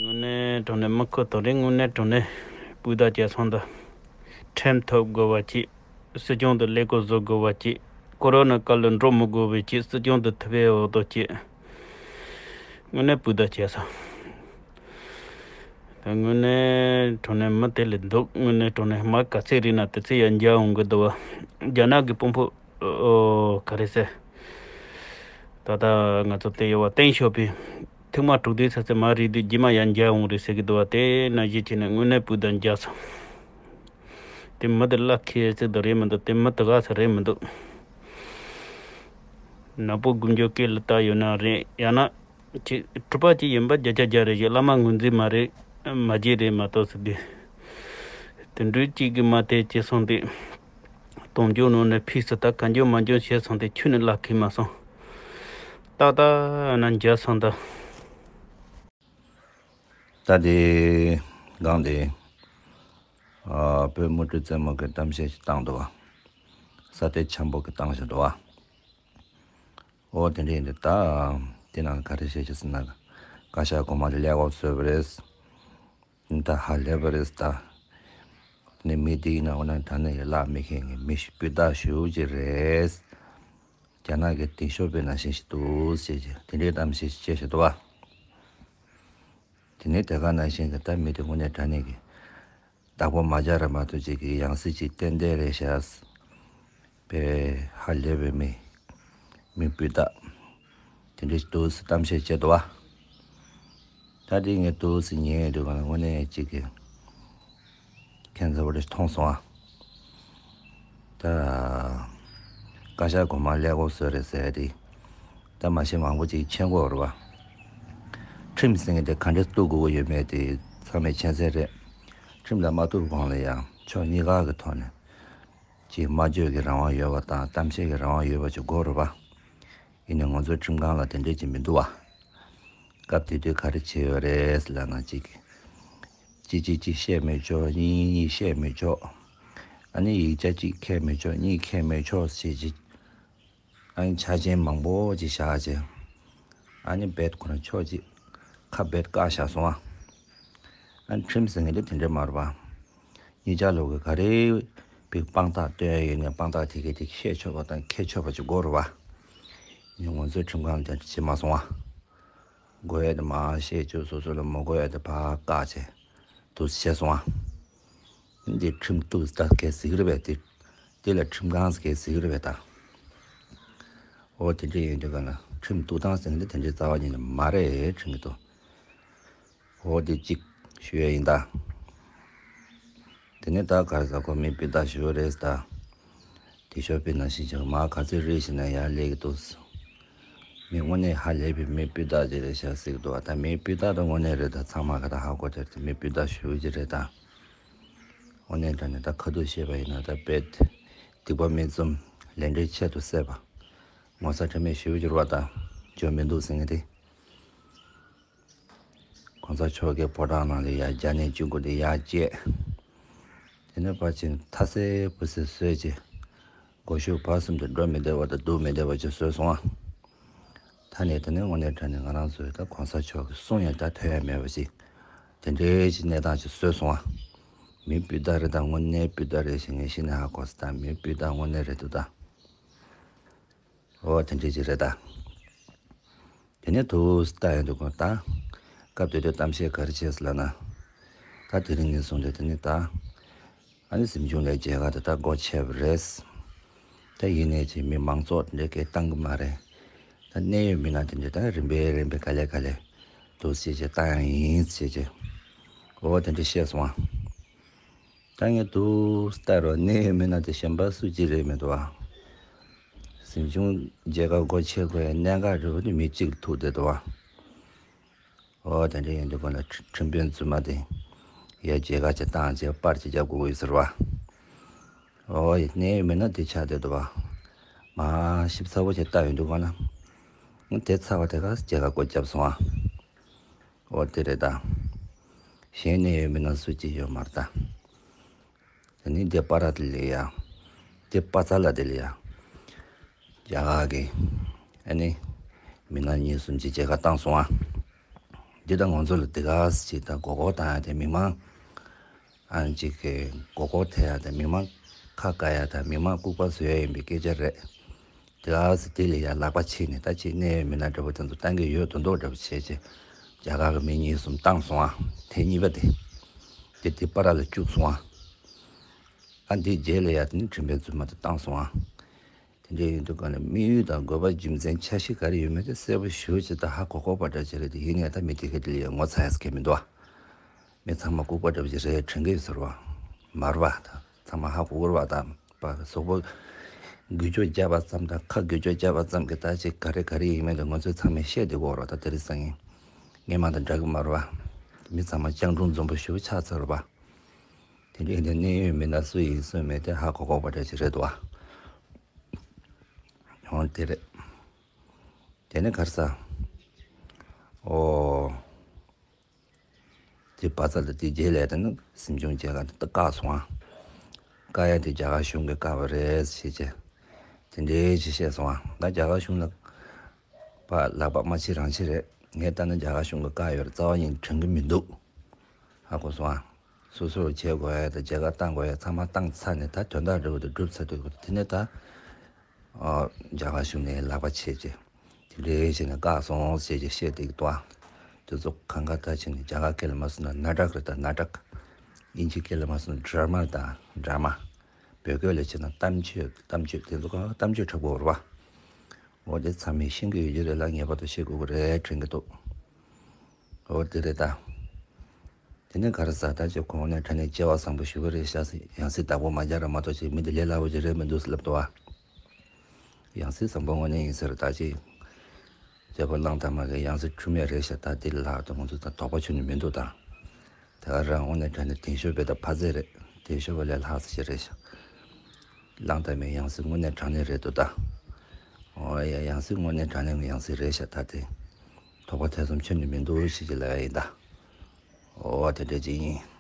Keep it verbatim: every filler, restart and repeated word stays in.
དངོས་གནས་དྲང་གནས་མི་ཁོ་ཐག་རེད། དངོས་གནས་དྲང་གནས་སྤུས་དག་བྱས་སོང་ད། ཁྲིམས་ཐོབ་དགོས་པ་གཅིག་སྲིད་སྐྱོང་དུ་ཀླད་ཀོར་བཟོ་དགོས་པ་གཅིག་ཀོ་རོ་ན་སྐབས་ལ་འགྲོ་མི་དགོས་པའི་གཅིག་སྲིད་སྐྱོང་དུ་ཐུབ་པའི་འོག་ཏུ་གཅིག་དངོས་གནས་སྤུས་དག་བྱས་སོང་། ད་དངོས་གནས་དྲང་གནས་མི་དེ་ལས་སྡུག་དངོས་གནས་དྲང་གནས་མ་ག་ཚད་རིག་ན་དེ་ཚད་ཡང་འཇའ་འོང་གི་འདུག་བ། རྒྱ་ནག་གི་དཔོན་པོ། ཨོ། ག་རེ་ཟེར། ད་ལྟ་ང་ཚོ་དེ་ཡོད་བ་ཏེང་ཞའོ་ཕིང་། ཐེངས་མ་དྲུག་དུས་ཚ་ཚ་མ་རེད་དུས་རྗེས་མ་ཡང་འཇའ་འོང་རེད་ཟེར་གི་འདུག་བ། དེ་ནང་བཞིན་བྱས་ནས་དངོས་གནས་སྤུས་དག་འཇའ་སོང་། དེ་མི་དེ་བླ་ཁེ་ཚིག་དང་རེད་མི་འདུག་དེ་མི་དེ་ག་ས་རེད་མི་འདུག་ནག་པོ་དགུ་འཇོག་སྐད་ལ་བལྟ་ཡོད་ན་རེད། ཡང་ན། ཅིག་གྲུབ་པ་ཅིག་ཡིན་པ་བརྒྱ་ཆ་བརྒྱ་རེད། ཞེས་བླ་མ་ངོས་འཛིན་མ་རེད། མ་བརྗེད་རེད་མ་གཏོགས་ཟེར་དུས། དེ་འདྲའི་གཅིག་གིས་མ་དེ་བྱས་སོང་སྟེ། དོན་འཇོག་ནང་ནས་ཕིགས་སུ་ད་ག་འཇོག་མ་འཇོག་བྱས་སོང་སྟེ་ཁྱོད་ནི་བླ་ཁེ་མ་སོང་། ཏག་ཏག་ན་འཇའ་སོང་ད། ད་དེ་སྒང་དེ། ཨ། བོད་མུ་སྤྲུལ་རྩེད་མོ་གི་གཏམ་བཤད་ཅིག་བཏང་འདུག་བ། ས་དེ་འཆམ་པོ་གི་བཏང་བཞག་འདུག་བ། ཨོ་དེ་འདྲ་ཡིན་དུས་ད། དེ་ནང་ག་རེ་བཤད་ཅིག་ཟེར་ན། བཀའ་ཤག་གོང་མ་ལ་ཀླད་ཀོར་བཟོས་པ་རེད། ད་ཧ་ལས་པ་རེད་ད། ནི་མི་དེ་ཡིན་ན་འོ་ན་དྲང་གནས་ཀྱི་ལག་མི་ཁེངས་ཀྱི་མི་སྤུས་དག་ཞེ་པོ་ཅིག་རེད། རྒྱ་ནག་གི་ཏེང་ཞའོ་ཕིང་ནང་བཞིན་ཞིག་འདུག་ཟེར་གྱི་དེ་འདྲའི་གཏམ་བཤད་ཅིག་བཤད་བཞག་འདུག་བ། དེ་ནས་དེ་ག་ནང་བཞིན་གྱི་ད་མི་དེ་དངོས་གནས་དྲང་གནས་ཀྱི་བདག་པོ་མ་བྱས་ར་མ་གཏོགས་ཅིག་གི་ཡང་སྲིད་ཅིག་ཏན་ཏན་རེད་ཤག་པས་ཧ་ལས་པའི་མི། མི་སྤུས་དག་དེ་འདྲ་ཞིག་འདུག་ཟེར་གཏམ་བཤད་བྱས་འདུག་བ། ད་དེ་ངས་འདུག་ཟེར་ཉན་ཡོད་དུས་གང་ལ་དངོས་གནས་ཅིག་གི་ཁྱད་མཚར་པོ་རེ་མཐོང་སོང་ཨ། ད་བཀའ་ཤག་གོང་མ་ཀླད་ཀོར་བཟོས་རེད་ཟེར་ཏེ། ད་མ་གཞི་མང་པོ་ཅིག་མཁྱེན་གྱི་ཡོད་རེད་བ། ཁྲིམས་ཟེར་མཁན་དེ་ག་འདྲ་གཏུག་དགོས་ཀྱི་ཡོད་མེད་དེ་ཚང་མས་མཁྱེན་གསལ་རེད། ཁྲིམས་ལ་མ་གཏུག་གོང་ལ་ཡང་ཕྱོགས་གཉིས་ཀ་གི་ཐོག་ནས་ཅིག་སྨྲ་བརྗོད་ཀྱི་རང་དབང་ཡོད་པ་དང་གཏམ་བཤད་ཀྱི་རང་དབང་ཡོད་པ་ཅིག་དགོས་རེད་བ། ཡིན་ནའི་ང་ཚོའི་ཁྲིམས་ཁང་ལ་དེ་འདྲས་ཅིག་མི་འདུག་བ། སྐབས་དེ་དུས་ག་རེ་བྱས་ཡོད་རེད་ལབ་ན་ཅིག་གཅིག་གཅིག་གཅིག་བཤད་མི་ཆོག་གཉིས་གཉིས་བཤད་མི་ཆོག་ཨ་ནི་ཡིག་ཆ་གཅིག་འཁྱེར་མི་ཆོག་གཉིས་འཁྱེར་མི་ཆོག་ཞེས་ཅིག་ཨ་ནི་ཆ་རྐྱེན་མང་པོ་ཅིག་བཞག་བྱས། ཨ་ནི་རྦད་ཁོ་རང་ཕྱོགས་གཅིག་ཁ་རྦད་བཀག་བཞག་སོང་ཨ། ཨ་ནི་ཁྲིམས་ཟེར་མཁན་དེ་དེ་འདྲས་མ་རེད་པ། གཉིས་ཆ་ལོག་གི་ག་རེ་བའི་དཔང་རྟགས་སྟོན་ཡ་ཡོད་ནའི་དཔང་རྟགས་དེ་གས་དེ་བཤད་ཆོག་པ་དང་འཁྱེར་ཆོག་པ་ཅིག་དགོས་རེད་པ། ཡིན་ནའི་ང་ཚོའི་ཁྲིམས་ཁང་ལ་དེ་འདྲ་བྱེད་མ་སོང་ཨ། དགོས་ཡ་དེ་མར་བཤད་བཅུག་སོ་སོ་ལ་མ་དགོས་ཡ་དེ་ཕར་བཀག་བྱས་འདུག་བྱས་སོང་ཨ། འདི་ཁྲིམས་གཏུག་ད་གས་ཟེར་གི་རེད་པས་དེ། དེ་ལ་ཁྲིམས་ཁང་ཟེར་གས་ཟེར་གི་རེད་པས་ད། འོ་དེ་འདྲ་ཡིན་དུས་ག་ལ་ཁྲིམས་གཏུག་སྟངས་ཟེར་མཁན་དེ་དེ་འདྲའི་རྩ་བ་ཉིད་ནས་མ་རེད་དྲན་གི་འདུག་འོ་དེ་གཅིག་ཞུ་ཡ་ཡིན་ད། དེ་ནས་ད་ག་རེ་ཟེར་ཁོ་མི་སྤུས་དག་ཞེ་པོ་རེད་ད། ཏེང་ཞའོ་ཕིང་ནང་བཞིན་ཅིག་མར་ག་ཚོད་རེད་ཟེར་ན་ཡར་སླེབས་ཀྱི་འདུག་མི་དངོས་གནས་ཧ་ལས་པའི་མི་སྤུས་དག་ཅིག་རེད་ཤག་ཟེར་གྱི་འདུག་བ། ད་མི་སྤུས་དག་ད་དངོས་གནས་རེད་ད། ཚང་མ་ག་ད་ཧ་གོ་དེར་དེ་མི་སྤུས་དག་ཞེ་པོ་ཅིག་རེད་ད། དངོས་གནས་དྲང་གནས་ད་ཁ་ཐུག་བཤད་པ་ཡིན་ན་ད་རྦད་སྡིག་པ་མིག་བཙུམ་ལས་འབྲས་ཆེད་དུ་བསད་པ། ངོ་ཚ་ཁྲེལ་མེད་ཞེ་པོ་ཅིག་རེད་བ་ད། འཇོན་མི་འདུག་ཟེར་མཁན་དེ། གོང་ས་མཆོག་གི་ཕོ་བྲང་ནང་ལ་ཡར་བརྒྱ་ནས་བཅུ་དགུ་དེ་ཡར་བཅད། དེ་ནས་ཕར་ཕྱིན་མཐའ་གསལ་པོ་ཟེར་བཟོས་བྱས། སྒོ་ཕྱུགས་བར་གསུམ་དུ་འགྲོ་མི་བདེ་བ་དང་འདུག་མི་བདེ་བ་ཅིག་བཟོས་སོང་ཨ། ད་ནས་དེ་ནས་དངོས་གནས་དྲང་གནས་ང་རང་ཚོའི་ད་གོང་ས་མཆོག་གི་གསུང་ཡང་ད་ཐོས་ཡ་མེད་པ་ཞིག་དེ་འདྲའི་ཞིག་གནས་སྟངས་ཅིག་བཟོས་སོང་ཨ། མི་སྤུས་དག་རེད་ད། དངོས་གནས་སྤུས་དག་རེད་ཞེས་ངས་གཞི་ནས་ཧ་གོ་སོང་ད། མི་སྤུས་དག་དངོས་གནས་རེད་འདུག་ད། འོ་དེ་འདྲ་ཅིག་རེད་ད། དེ་ནས་དུ་ལྟ་ཡོང་དུས་ཁོང་ད། སྐབས་དེ་དུས་གཏམ་བཤད་ག་རེ་བྱས་སོང་ལབ་ན། ད་དེ་རིང་ནས་བཟུང་སྟེ་དེ་ནས་ད། ཨ་ནི་གཟིམ་ཆུང་ལའི་མཇལ་ཁ་དེ་ད་སྒོ་ཕྱེ་བ་རེད། ད་ཡིན་ནའི་ཅིག་མི་མང་ཚོགས་འདྲ་གས་བཏང་གི་མ་རེད། ད་གནད་ཡོད་མི་སྣ་དེ་འདྲ་ད་རིམ་པས་རིམ་པས་ག་ལེ་ག་ལེ་འདུག་བྱས་བྱས་བཏང་ཡ་ཡིན་བྱས་བྱས། འོ་དེ་འདྲ་བཤད་སོང་ཨ། ད་ངས་འདུག་ལྟ་རོགས་གནད་ཡོད་མི་སྣ་དེ་གཞན་པ་སུ་གཅིག་རེད་མི་འདུག་བ། གཟིམ་ཆུང་མཇལ་ཁ་སྒོ་ཕྱེ་དགོས་ཡ་གནད་འགག་རེད་བ་དེ་མི་གཅིག་ལ་ཐུག་བསྡད་འདུག་བ། འོ་དེ་འདྲ་ཡིན་དུས་ཁོ་ན་ཁྲིམས་དཔོན་རྫུན་མ་དེ་ཡ་མཇལ་ཁ་ཅིག་བཏང་བྱས་པར་ཅིག་རྒྱབ་དགོས་ཀྱི་ཡོད་ཟེར་བ། འོ་ཡ་གནད་ཡོད་མི་སྣ་དེ་ཆགས་བསྡད་འདུག་བ། མ་ཞིབ་ཚགས་པོ་ཅིག་ལྟ་ཡོང་དུས་ཁོ་ན། དེ་ཚར་བ་དེ་ག་མཇལ་ཁ་སྒོ་བརྒྱབ་སོང་བ། འོ་དེ་རེད་ད། གཞན་གནད་ཡོད་མི་སྣ་སུ་གཅིག་ཡོད་མ་རེད་ད། དེ་ནི་འདི་པ་ར་དེ་ལ་ཡ། འདི་པ་ཚ་ལ་དེ་ལ་ཡ། རྒྱ་གར་གི་ཨ་ནི་མི་སྣ་གཉིས་གསུམ་གྱིས་མཇལ་ཁ་བཏང་སོང་ཨ། འདི་ད་ང་ཚོ་ལ་འདི་ག་ཟེ་ཅིག་ད་མགོ་སྐོར་བཏང་ཡ་དེ་མི་མང་ཨ་ཅིག་གི་མགོ་སྐོར་ཐེབས་ཡ་དང་མི་མང་ཁ་བཀག་ཡ་དང་མི་མང་ལྐུགས་པ་བཟོ་ཡ་ཡིན་པའི་སྐད་ཆ་རེད། དེ་ག་ཟེ་དེ་ལ་ཡ་ལག་པ་ཕྱེ་ནས་ད་ཅིག་གནད་ཡོད་མི་སྣ་འདྲ་པོ་དེ་ཚོ་བཏང་གི་ཡོད་མདོག་མདོག་འདྲ་པོ་བྱས་རྗེས་རྒྱ་གར་གི་མི་གཉིས་གསུམ་བཏང་སོང་ཨ། དེ་གཉིས་པ་དེ་དེ་དེ་པར་ལ་བཅུག་སོང་ཨ། ཨ་འདི་རྗེས་ལ་ཡ་དེ་ནི་དྲན་པའི་རྫུན་མ་དེ་བཏང་སོང་ཨ། དེ་འདྲ་ཡིན་དུས་ག་ནས་དམིགས་ཡུལ་དང་དགོས་པ་རྒྱུ་མཚན་འཆར་གཞི་ག་རེ་ཡོད་མེད་དེ་གསལ་པོ་ཞེ་པོ་ཅིག་ད་ཧ་གོ་གོ་པ་འདྲ་ཅིག་རེད་དེ། ཡིན་ནའི་ད་མི་དེ་ག་དེ་ལ་ཡ་ངོ་ཚ་ཡ་ཟེ་ག་མི་འདུག་ཨ། མི་ཚང་མ་ལྐུགས་པ་འདྲ་པོ་ཅིག་རེད་དྲན་གི་ཡོད་ཟེར་བ། མ་རེད་པ། ད་ཚང་མ་ཧ་གོ་གི་རེད་པ། ད་པ་གཟུགས་པོ་འགུལ་སྐྱོད་བརྒྱབ་པ་ཙམ་དང་ཁ་འགུལ་སྐྱོད་བརྒྱབ་པ་ཙམ་གྱིས་ད་ཅིག་ག་རེ་ག་རེ་ཡིན་མིན་དེ་ང་ཚོས་ཚང་མས་ཤེས་བསྡད་ཀྱི་ཡོད་རེད་པ། ད་དེ་རིང་སང་ཉིན་སྔོན་མ་དང་འདྲ་གི་མ་རེད་པ། མི་ཚང་མ་སྤྱང་གྲུང་འཛོམས་པོ་ཞེ་པོ་ཆགས་ཚར་རེད་པ། དེ་འདྲའི་འདི་གནད་ཡོད་མི་སྣ་སུ་ཡིན་སུ་མིན་དེ་ཧ་གོ་གོ་པ་འདྲ་ཅིག་རེད་འདུག་པ། འོ་དེ་རེད། དེ་ནས་ག་རེ་ཟེ། འོ། དེ་བ་ཚ་ལ་དེ་རྗེས་ལ་དེ་ནི་སེམས་ཆུང་བྱས་ག་དེ་བཀག་སོང་ཨ། བཀག་ཡ་དེ་རྒྱ་གར་གཞུང་གིས་བཀག་པ་རེད་ཟེ་བྱས་རྗེས། དེ་འདྲའི་ཅིག་བཤད་སོང་ཨ། ད་རྒྱ་གར་གཞུང་ལ་པ་ལག་པ་མ་ཕྱི་རང་ཕྱི་རེད། ངས་ལྟ་ན་རྒྱ་གར་གཞུང་གིས་བཀག་ཡོད་རེད། རྩ་བ་ཉིད་དྲན་གི་མི་འདུག་ཧ་གོ་སོང་ཨ། སོ་སོར་བྱེད་དགོས་ཡ་དང་རྒྱལ་ཁ་བཏང་དགོས་ཡ་ཚང་མ་བཏང་ཚར་ནས་ད་དོན་དག་འདྲ་པོ་དེ་གྲུབ་ཚར་དུས་དེ་ནས་ད། ཨ། རྒྱ་གར་གཞུང་ནས་ལག་པ་ཕྱེ་རྗེས། དེ་འདྲའི་བྱས་ནས་བཀག་སོང་ཟེ་བྱས་བཤད་བསྡད་ཀྱི་འདུག་ཨ། དེ་ཚོ་གང་ག་ད་བྱས་ནས་རྒྱ་གར་སྐད་ལ་མ་སོང་ན་ནཱ་ཊག་རེད་ད་ནཱ་ཊག་དབྱིན་ཇི་སྐད་ལ་མ་སོང་ན་ཌྲ་མ་དང་ཌྲ་མ། བོད་སྐད་ལ་བྱས་ན་གཏམ་བརྗོད་གཏམ་བརྗོད་དེ་ཚོ་གང་ག་གཏམ་བརྗོད་འཁྲབ་ཀྱི་ཡོད་རེད་པ། འོ་དེ་ཚང་མས་ཤེས་ཀྱི་ཡོད་ཀྱི་རེད་ལ་ངེས་པར་དུ་ཤེས་དགོས་ཀྱི་རེད་དྲན་གྱི་འདུག་འོ་དེ་རེད་ད། དེ་ནས་ག་རེ་ཟེ་ད་ཅིག་གོང་ནས་དྲང་གནས་སྐྱེ་བ་བཟང་པོ་ཞེ་པོ་རེད་ཤག་ཟེ། ཡང་སྲིད་བདག་པོ་མ་རྒྱག་ར་མ་གཏོགས་ཅིག་མི་འདི་ལས་སླ་པོ་ཅིག་རེད་མི་འདུག་ཟེ་ལབ་འདུག་པ། ཡང་སྲིད་བཟང་པོ་དངོས་གནས་ཡིན་ཟེར་ད་ཅིག་དེ་པོ་གླང་དར་མ་གི་ཡང་སྲིད་འཁྲུལ་མེད་རེད་ཤག་ད་དེ་ལ་ལྷག་ཏུ་ང་ཚོ་ད་དོགས་པ་ཆུང་ནི་མི་འདུག་ད། དེ་ག་རང་དངོས་གནས་དྲང་གནས་དེང་ཞོ་བོད་ད་ཕ་ཚད་རེད། དེང་ཞོ་བོད་ལས་ལྷག་ཟེ་ཅིག་རེད་ཤག་གླང་དར་མའི་ཡང་སྲིད་དངོས་གནས་དྲང་གནས་རེད་འདུག་ད། འོ་ཡ་ཡང་སྲིད་དངོས་གནས་དྲང་གནས་ཀྱི་ཡང་སྲིད་རེད་ཤག་ད་དེ། དོགས་པ་ཐེ་ཚོམ་ཆེ་ནི་མི་འདུག་ཟེ་ཅིག་ལབ་ཡ་ཡིན་ད། འོ་དེ་འདྲ་ཅིག་ཡིན།